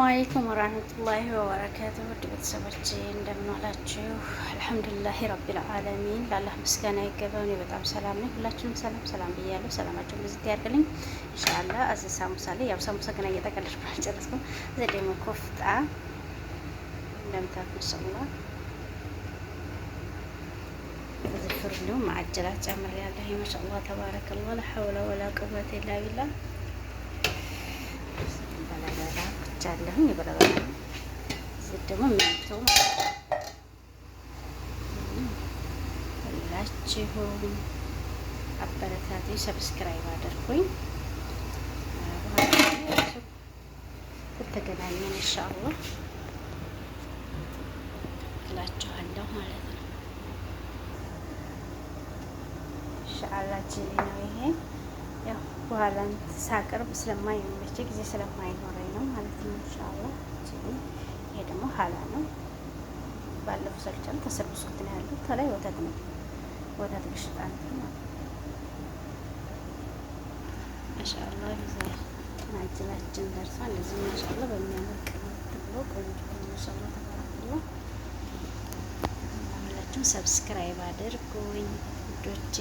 عليكم ورحمة الله وبركاته። ውድ ቤተሰቦቼ እንደምን ዋላችሁ? الحمد لله رب العالمين ለአላህ ምስጋና ይገባው። እኔ በጣም ሰላም ነኝ። ሁላችሁንም ሰላም ሰላም ብያለሁ። ሰላማችሁን ብዝት ያድርግልኝ። ኢንሻአላህ እዚህ ሳሙሳ ላይ ያው ሳሙሳ ገና እየጠቀለልኩ አልጨረስኩም። እዚህ ደግሞ ኮፍጣ እንደምታውቁት ኢንሻአላህ እዚህ ፍርኑ معجنات ጨምሬያለሁ። ማሻአላህ تبارك الله لا حول ولا قوة إلا بالله። ብቻለሁኝ የበረበራ እዚህ ደግሞ የሚያምተው ሁላችሁም አበረታቱኝ፣ subscribe አድርጉኝ። በኋላ ተገናኘን ኢንሻአላህ እላችኋለሁ ማለት ነው። ኢንሻአላህ ጅሊ ነው ይሄ። ያው በኋላ ሳቅርብ ስለማይመች ጊዜ ስለማይኖረኝ ነው ማለት ነው። ኢንሻአላህ ይሄ ደግሞ ሀላ ነው። ባለፈው ሰርቻለሁ። ተስር ብስኩት ነው ያለው። ከላይ ወተት ነው፣ ወተት ግሽጣ እንትን ማለት ነው። ማሻአላህ ማጅላችን ደርሷል። እንደዚህ ማሻአላህ በሚያምር ቅርብ ብሎ ቆንጆ ማሻአላህ تبارك الله። ሁላችሁም subscribe አድርጉኝ ውዶቼ።